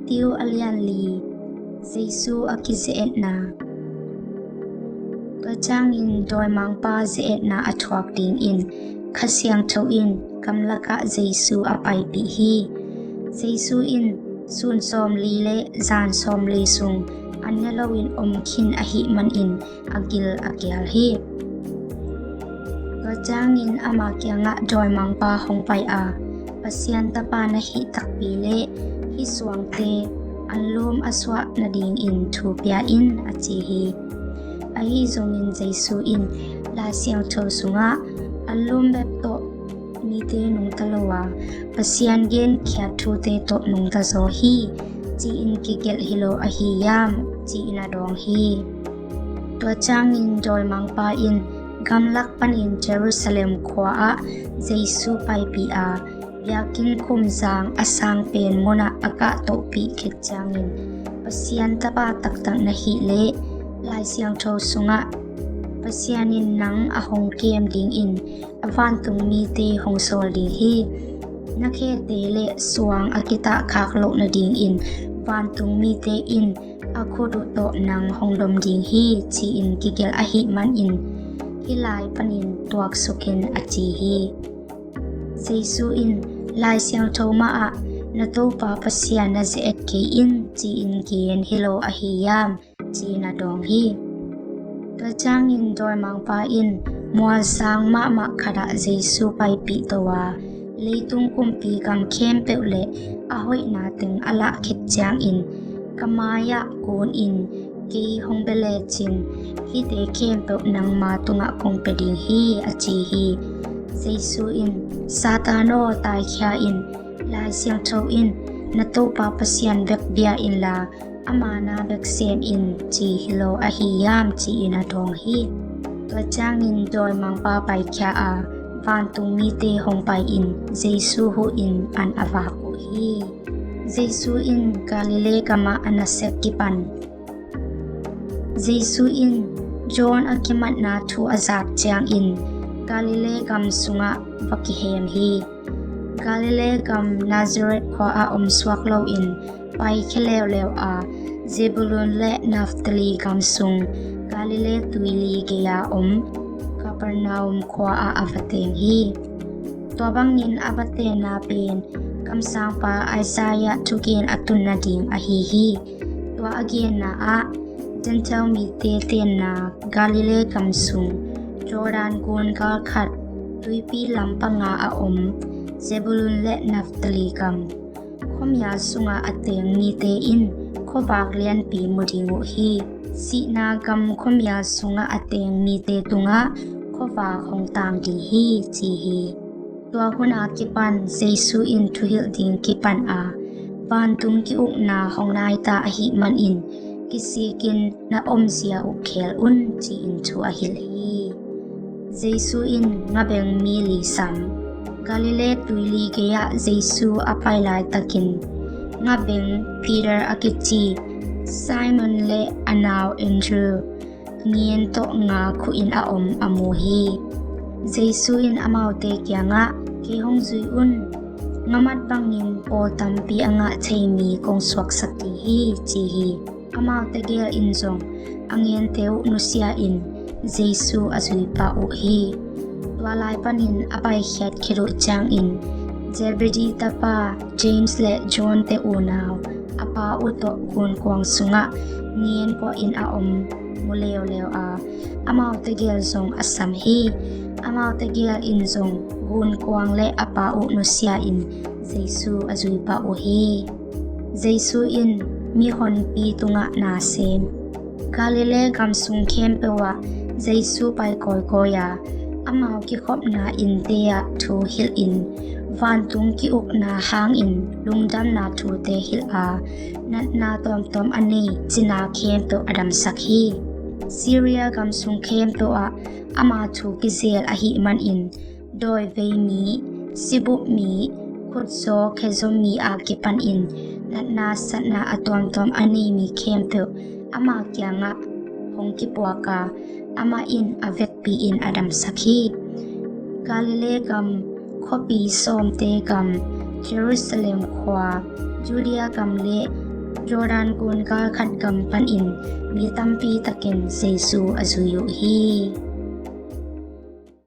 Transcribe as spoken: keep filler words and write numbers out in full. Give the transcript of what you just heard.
Matthew a lian li. Jesu a kize-etna. Tua ciangin dawimangpa ze-etna a thuak dingin Kha Siangtho in gamlakah Jesu a paipih hi. Jesu in sun sawmli le zan sawmli sung an ne loin om khin ahih manin a gil a kial hi. Tua ciangin ama kiangah dawimangpa hong pai a, Pasian Tapa na hih takpi le hih suangte anlum a suah nadingin thu pia in, a ci hi. Ahi zongin Jesu in Lai Siangtho sungah anlum bek tawh mite nungta lo a, Pasian genkhiat thute tawh nungta zaw hi, ci-in kigelh hi lo ahi hiam, ci-in a dawng hi. Tua ciangin dawimangpa in gamlak panin Jerusalem khua-ah Jesu paipih a, biakinn kumzang a sang pen munah a kahtohpih khit ciangin, Pasian Tapa taktak na hih leh Lai Siangtho sungah Pasian in nang a hong kem dingin a vantung mite hong sawl ding hi. Na khete le suang a kitahkhak loh nadingin vantung mite in a khut uh tawh nang hong dom ding hi, ci-in kigelh ahih manin hih lai panin tuaksuk in, a ci hi. Jesu in Lai Siangtho mahah na Topa Pasian na ze-et kei in, ci-in gen hi lo ahi hiam, ci-in a dawng hi. Tua ciangin dawimangpa in mualsang mahmah khatah Jesu paipih to a, leitung kumpi gam khempeuh le a hoihna teng a lah khit ciangin ka mai-ah kunin kei hong bia lecin hihte khempeuh nangma tungah kong pia ding hi, a ci hi. Jesu in, Satan aw, taikhia in, Lai Siangtho in na Topa Pasian bek bia inla ama na bek sem in, ci hi lo ahi hiam, ci-in a dawng hi. Tua ciangin dawimangpa paikhia a, vantung mite hong pai-in Jesu huhin an a vak uh hi. Jesu in Galilee gamah a nasep kipan. Jesu in John a kimatna thu a zak ciangin Galilee gam sungah va kihem hi. Galilee gam Nazareth khua-ah om suak loin paikhia leuleu a, Zebulun le Naphtali gam sung Galilee tuili gei-a om Capernaum khua-ah a va teng hi. Tua bangin a va tenna pen kamsangpa Isaiah thugen a tun nading ahi hi. Tua a genna ah, Gentile mite tenna Galilee gam sung, Jordan gun galkhat, tuipi lam panga a om Zebulun le Naphtali gam, khuamial sungah a teng mite in khuavak lianpi mu ding uh hi. Sihna gam khuamial sungah a teng mite tungah khuavak hong tang ding hi, ci hi. Tua hun a kipan Jesu in thuhilh ding kipan a, vantung ki-ukna hong naita ahih manin kisikin na omzia uh khel un, ci-in thu a hilh hi. Jesu in ngabeng mi li sam. Galilee tuili gei-ah Jesu a pai laitakin ngabeng Peter a kici Simon le a nau Andrew ngen tawh nga khuhin a om a mu hi. Jesu in amaute kiangah, kei hong zui un, ngamat bangin pawl tampi a ngah thei mi kong suaksak ding hi, ci hi. Amaute gel in zong a ngente uh nusia in Jesu a zui pah uh hi. Tua lai panin a paikhiat khit uh ciangin Zebedee tapa James le John te unau a pa uh tawh gunkuang sungah ngen puahin a om mu leuleu a, amaute gel zong a sam hi. Amaute gel in zong gunkuang le a pa uh nusia in Jesu a zui pah uh hi. Jesu in mihonpi tungah na sem. Galilee gam sung khempeuh ah Jesu pai kawikawi a, amau kikhopna innte ah thu hilhin vantung ki-ukna hangin lungdamna thute hilh a, natna tuamtuam a nei cina khempeuh a damsak hi. Syria gam sung khempeuh ah ama thu kizel ahih manin dawivei mi, sibup mi, khutzaw khezaw mi a kipanin natna satna a tuamtuam a nei mi khempeuh ama kiangah hong kipuak a, amah in a vekpi-in a damsak hi. Galilee gam, khuapi sawmte gam, Jerusalem khua, Judea gam le Jordan gun galkhat gam panin mi tampi takin Jesu a zui uh hi.